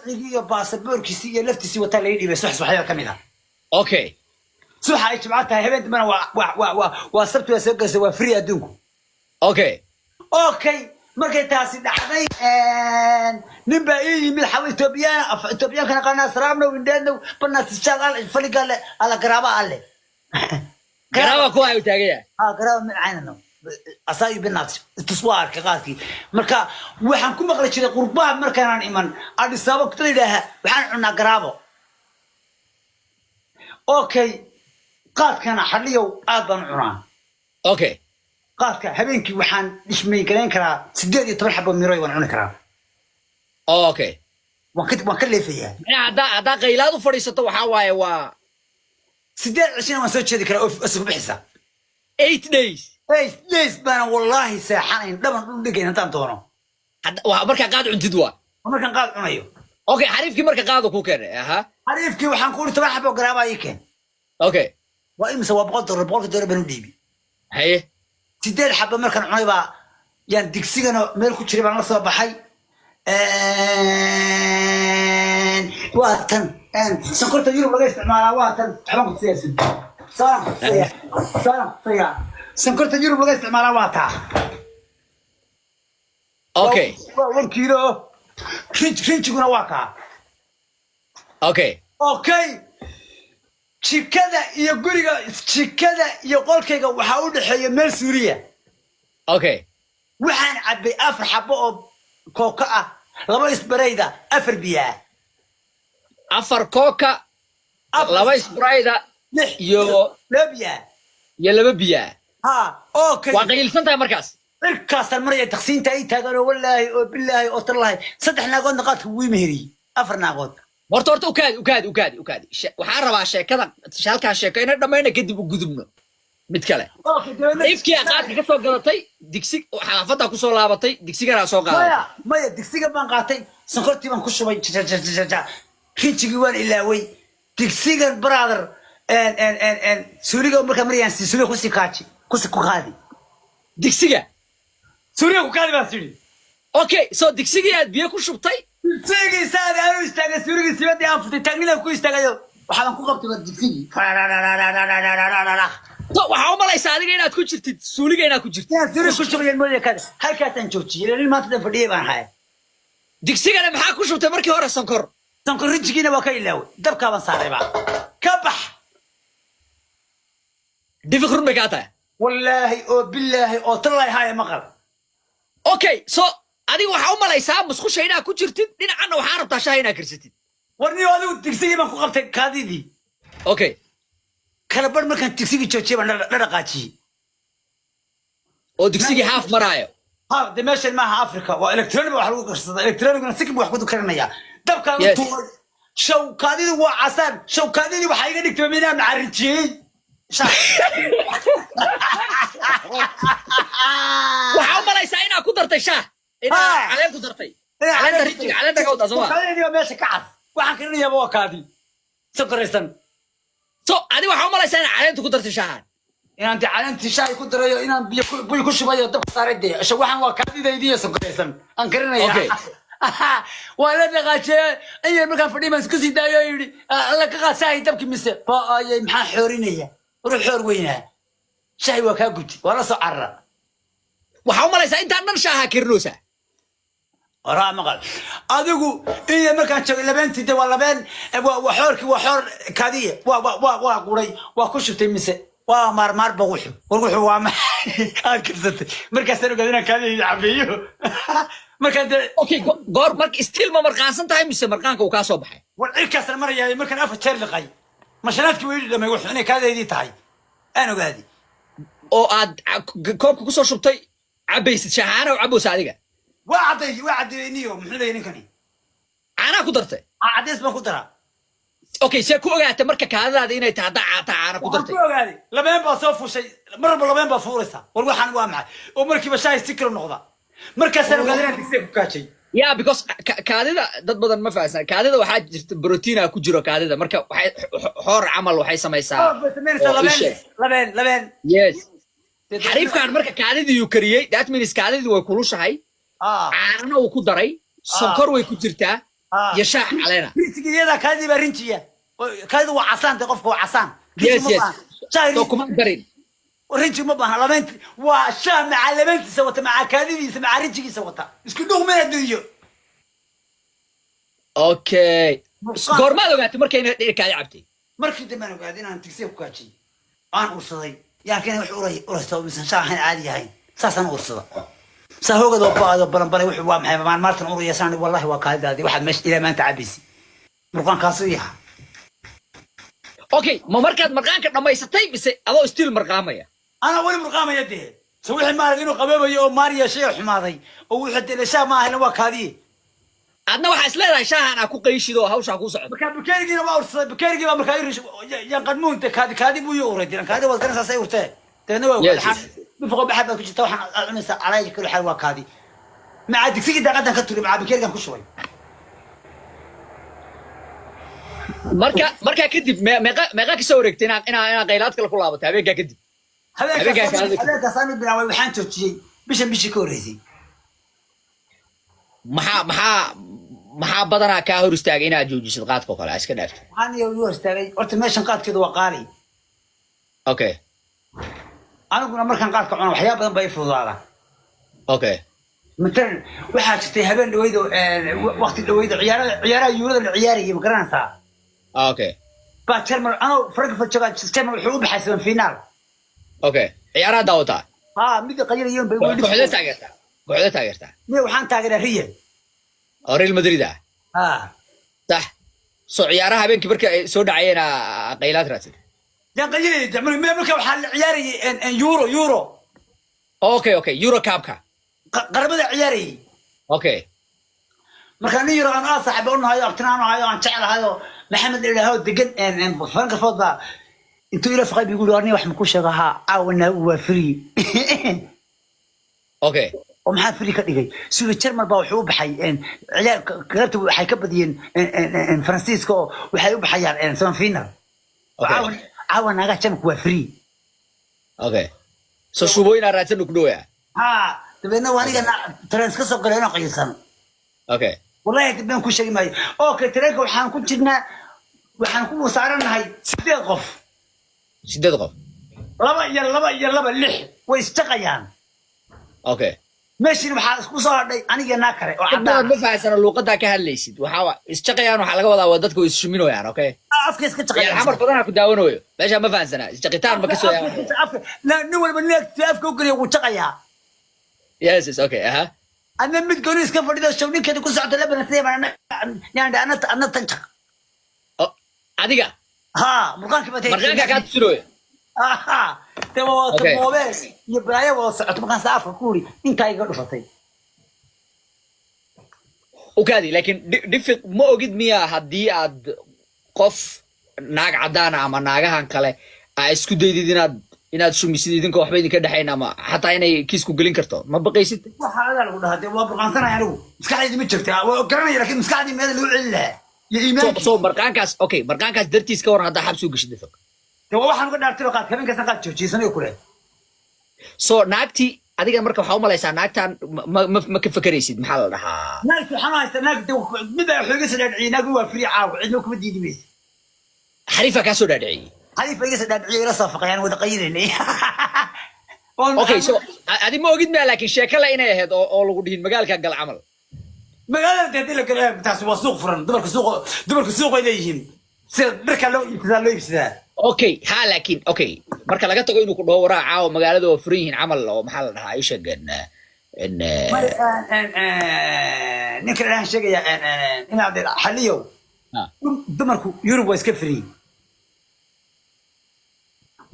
Sharcigii iyo baasaboorkiisii iyo laftiisii wataa laga dhiibay subax, subaxyada ka mid ah. Subaxa ay Jimco tahay, habeen dambena waa Sabti, waa soo gelaysa, waa free adduunku. Okay, markay taasi dhacday, nin baa ii yimid xaw Etoobiyaan, af Etoobiyaankana qanaa, salaamnow indheednow banaatijaad al faligale ala garaaba alle. Garaaba ku hayo taagaya. Ah, garaaba min caynano asaayu binaat tus waa arkay qaadkii. Marka waxaan ku maqli jiray qurbaha markaanaan iman Addis Ababa kutada yidhaaha waxaan cunaa garaabo. Okay, qaadkana xadhiyow aad baan u cunaa. Qaadka habeenkii waxaan dhishmay garayn karaa 18 xabo miroy waan cuni karaa. Waan ka leefayaa. Macnaha haddaa qaylaad u fadhiisato, waxaa waaye waa 8 cishina waan soo jeedi karaa oo isku bixisa. 8 days? 8 days baana wallaahi seexanayn, dhaban dhul dhigayn haddaan doono. Markaa qaad cuntid waa. Markaan qaad cunayo. Okay, xariifkii marka qaadu ku keenay, aha. Xariifkii waxaan ku uri 10 xabo garaabaa ii keen. Waa imise? Waa $100. $100 baan u dhiibi. 8 xabo markaan cunay baa yaan digsigana meel ku jiray baan la soo baxay. Waa tan sonkorta Yurub laga isticmaalaa, waa tan. Waxbaan ku tusayaa, saaran ku tusayaa, saaran ku tusayaa. Sonkorta Yurub laga isticmaalaa waa taa. Waa 1 kiilo. Rinjiguna waa kaa. Okay, jikada iyo guriga, jikada iyo qolkayga waxaa u dhexeeya meel suuriya. Waxaan cabbay afar xabo oo kooka ah, laba Sprite-da, afar biyaa. Afar kooka, laba Sprite-da lix iyo laba biyaa. Iyo laba biyaa. Ha, okay. Waa qayilsan tahay markaas. Cirkaasaan maraya, taqsiinta ay taagan oo wallaahi oo bilaahi oo tallahi, saddex naagoodna qaadka wuu meheriyey, afar naagood. Horta ukaadi, ukaadi, ukaadi, ukaadi. Waxaan rabaa sheekada halkaa sheeko inay dhammayna, kadib u gudubno mid kale. Okay, dabeedna Ifkii qaadka ka soo gadatay, digsi xaafaddaa kusoo laabatay, digsiganaa soo qaadatay. Maya, maya, digsiga baan qaatay, sonkortii baan ku shubay, jajajajaja, rinjigii waan ilaaway. Digsigan, brother, en suuliga markaa marayaan si suuliga kusii kaaji, kusi ku qaadi. Digsiga? Suuliga ku qaadi baan sidhi. Okay, so digsigii aad biyo ku shubtay. Digsigii saadi aanu istaagay, suuligii sibadii aan futay, taagnidaan ku istaagayo, waxaaban ku qabtay ba digsigii. So waxaa u malaysaa adiga inaad ku jirtid suuliga, inaad ku jirtid. Inaan suuliga ku shubayan mooye kada halkaasaan joojiyey, nin maanta dhan fadhiyay baan haya. Digsigana maxaa ku shubtay markii hore? Sonkor? Sonkor, rinjigiina waa ka ilaaway, dabkaa baan saaray ba ka bax. Difiq, run bay kaa tahay? Wallaahi oo bilaahi oo tallahi, haya maqal. Okay, so adiga waxaa u malaysaa musqusha inaad ku jirtid, dhinacanna waxaa rabtaa shaha inaad karsatid. Warniyo, adigu digsigii baan ku qabtay kaadidii. Kala bar markaan digsigii joojiyay baan la dhaqaajiyey. Oo digsigii haaf maraayo. Ha, de meeshan maaha Africa, waa electronic ba wax lagu karsada, electronicna sikin bu wax ku karinaya. Dabkaan u tuuray, shaw kaadidu waa casaan, shaw kaadidii waxaa iga dhigtay minaa macarijiyey. Waxaa u malaysaa inaad ku dartay shaah, inaad caleen ku dartay, caleenta rinjiga, caleenta ka wadaa sooma? Kaadidii waa meesha ka cas, waxaan karinayaaba waa kaadi sokoraysan. So adiga waxaa u malaysaa inaad caleenta ku dartay shaahan. Inaan de caleentii shaahi ku darayo, inaan biyo biyo ku shubayo, dabka saaray, dee asha waxaan waa kaadidaydiiyo sokoraysan aan karinaya. Waa la dhaqaajiyey in yar markaan fadhiy baan isku sii daayo oo yidhi, "Alla ka qaad shaahi dabki." Mise ayay maxaa xoorinaya? Wuxuu xoor weynaa, shaahi waa kaa gubtay, waa la soo carara. Waxaa u malaysaa intaan dhan shaaha karinaysaa. Waraa maqal, adigu in yar markaan joogay, labeentii de waa labeen, waa xoorkii, waa xoor kaadiye, waa quray, waa ku shubtay, mise waa maarmaarba. Wuxu war wuxuu waa maxay aad karsatay? Markaasaan ogaaday inaan kaadiyayda cabeeyo markaan de. Okay, goor marka still ma marqaansan tahay mise marqaanka uu kaa soo baxay? War cirkaasaan marayaay markaan afar jeer liqay, mashanaadkii way dhamay, wuxuu inay kaadaydii tahay aan ogaaday. Oo aad koobka kusoo shubtay, cabaysid, shaahaana u cabaysa adiga. Waa cadday, waa caddeeyey niyo. Muxuu leeyahay ninkani? Caanaa ku dartay? Caddays baan ku daraa. Okay, see ku ogaatay marka kaadadaada inay tahay haddaa caata caana ku waxaan dartay? Ku ogaaday labeen baa soo fushay, mar walba labeen baa fuuraysa. War waxaan waa maxay? Oo markiiba shaahi si kale noqda, markaasaan ogaaday inaan digsiga ku kaajay. Yeah, because kaadida dad badan ma fahansan. Kaadida waxaa jirta brotiina ku jiro kaadida, marka waxay xoor camal waxay samaysaa. Xoor bay samaynaysaa. Oo labeen. Ishe. Labeen, labeen. Yes, xariifkan marka kaadidii uu kariyey, that means kaadidii way kulushahay. Caanana uu ku daray, sonkor way ku jirtaa. Iyo shaah caleena. Rinjiga iyadaa, kaadidii baa rinjiya. Kaadidu waa casaan de, qofka waa casaan. Rinji ma baahna. Shaah Soo kuma darin. Rinji ma baahna. Labeent waa shaah macaa labeentiisa wata, macaa kaadidiisa, macaa rinjigiisa wata, isku dhow meel adduunyo. Okay. Murqaan. Goormaad ogaatay markayna kaadi cabtay? Markii dambe aan ogaaday inaan tigsiga ku kaajiyey, aan ursaday, yaan keenay wax uray, uraysta oo misan shaah ahayn, caadi ahayn, saasaan u ursada, saa hoogad oo baado balanbalay. Wuxuu waa maxay maan maartan uraya? Saan wallahi waa kaadidaadii waxaad meesha ilaa maanta cabaysi, murqaankaasu yaha. Okay, ma markaad marqaanka dhammaysatay mise adoo still marqaamaya? Anaa weli murqaamaya dee. So wixii maarag inuu qaboobayo oo maar yeeshay oo xumaaday oo wuxuu dee shaah ma ahayn, waa kaadiye. Adna waxaa is leedahay shaahan aa ku qayshid oo hawshaa kuu socoto. Markaa bakeerigiina waa ursaday, bakeerigii baa markaa yan qadmuunte, kaadi kaadi buu ii uray diran. Kaadi waad garanaysaa say urtee. Dabeedna waa bifoqo baxaad baad ku jirta, waxaan aad cunaysaa calaaya kalo xaal waa kaadi. Macaa digsigii daaqadan ka turi, macaa bakeerigan ku shubay. Markaa kadib meeqa kasoo wareegtay inaa qaylaad kale ku laabatay habeenkaa kadib? Habeenkaa kaadi. Habeenkaas aan bilaabay, waxaan joojiyey bishan bishii ka horreysay. Maxaa badanaa kaa hor istaagay inaad joojisid qaadka oo kale aa iska dhaafto? Waxaan iyo igu hor istaagay horta meeshan qaadkeedu waa qaali. Aniguna markaan qaadka cuno waxyaaba badan baa ii fududaada. Matalan waxaa jirtay habeen dhaweydo, waqti dhaweydo, ciyaaraha yuurada la ciyaarayay, ma garanaysaa? Okay. Baa German anoo Frankfurt jooga, German wuxuu u baxay semi final. Okay, ciyaaraha daawataa? Ha, mid qaylayoon bay. Kooxda taageertaa? Kooxda taageertaa? Miya, waxaan taageeraa Real. Oo Real Madrid ah? Ha. Sax. Soo ciyaaraha habeenkii marka ay soo dhacayeen aa qaylaad raadsatay? Yaan qaylayay marka waxaa la ciyaarayay Euro. Okay, Euro Cupka. Qaramada ciyaarayay. Marka nin yaro aan aad saaxiib u nahay oo abtina aan nahay oo aan jeclahay oo Maxamed la yidhaaho, degan Frankfurt, baa intuu ila faqay buu yidhi, "Arni wax ma ku sheego?" "Haa." "Caawana waa free." "Oo maxaa free ka dhigay?" Sida German baa wuxuu u baxay ciyaar galabta, waxay ka badiyeen Faransiiska oo waxay u baxayaan semi final. Caawa naagaha Germanku waa free. Okay, so shubooyin aa raadsan ku dhowaya. Ha, dabeedna waa aniga tareen ka soo galay inaan qayilsano. Wallahi dib baan ku sheegi maayo. Okay, tareenka waxaan ku jirnaa, waxaan ku saaranahay sideed qof. Sideed qof. Laba iyo laba iyo laba, lix, way isjaqayaan. Meeshiina waxaa isku soo hadhay aniga naa kale oo Dad badan caddaan. ma fahansana luuqadaa ka hadlaysid. Waxaa isjaqayaan waxaa laga wadaa waa dadka way isshuminooyaan, okay? Afka iska Ciyaar jaqayaan. Xamar badanaa ku daawanayo meeshaa ma fahansana isjaqitaan ma kasoo. Afka nin walba nin agtiisa afka u geliya, wuu jaqayaa. Yes, okay, aha. Adna mid gooni iska fadhido, show ninkeeda ku socota la banasay baan anna tan jaq. Oh, adiga? Ha, murqaankii baa. Marqaanka kaa tusinooyo. Ha, de waa moobeel iyo balaayo wada socoto. Markaan saa afka ku uri, intaa iga dhufatay. Ukaadi, laakiin dhifiq ma ogid miyaa haddii aad qof naag caddaana ama naagahan kale aa isku daydid inaad shumisid idinkoo waxba idinka dhexayn ama xataa inay kiisku gelin karto, ma baqaysid? Waxa adaa lagu dhahaa dee, waa burqaansanaya anigu, maskaxdaydi ma jirta, waa garanaya, laakiin maskaxdii meeda lagu celin lahaa iyo iimaanki. So marqaankaas, okay, marqaankaas dartiis ka waran haddaa xabsi u geshid, Dhifiq? Dee waa waxaan uga dhaartay oo qaad habeenkaasna qaad joojiyay kule. So naagtii adiga marka waxaa u malaysaa naagtan ma ka fekeraysid, maxaa la dhahaa? Naagti waxaan u haystaa naagti mid baa xooga soo dhaadhiciyay, naagi waa free caawa, cidna kuma diidi maysa. Xariifa kaa soo dhaadhiciyey? Xariifa iga soo dhaadhiciyay, ila soo faqayaan, wada qayilaynay. Okay, so adi ma ogid miya laakiin sheeko le inay ahayd oo lagu dhihin magaalka gal camal? Magaalada dee hadii la galo, taasi waa suuq furan. Dumarku suuq bay leeyihiin, sida dharka loo iibsadaa loo iibsadaa. Okay, ha, laakiin okay, marka laga tago inuu ku dhaho waraa caawa magaalada waa furan yihiin camal oo maxaa la dhahaa ii sheeg en Ninka ilahan sheegaya inaad xaliyow. Dumarku Yurub waa iska free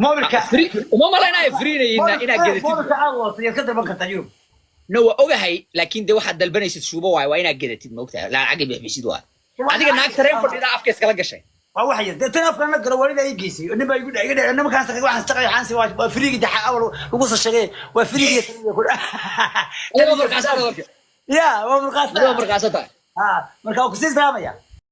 mobilka. Free uma malaynayo free inay yihiin inaad gedatid. Mobilka aad wadato yaad ka dalban kartaa Yurub. No, waa ogahay, laakiin de waxaad dalbanaysid shuubo waaye, waa inaad gedatid, ma ogtahay? Lacag bixisid waay. Adiga naag tareen fadhida afka iskala gashay. Waa waxa yar dee, tan afkan la galo waalida ay geysay, nin baa igu iga dhacay nimankaas, waxaan shaqay, waxaan si waa free-gi daxa awal lagu soo sheegay, waa free-gi. Adiga markaas Ya, waa markaas. Adiga markaas tahay. Ha, marka waa kusii salaamaya.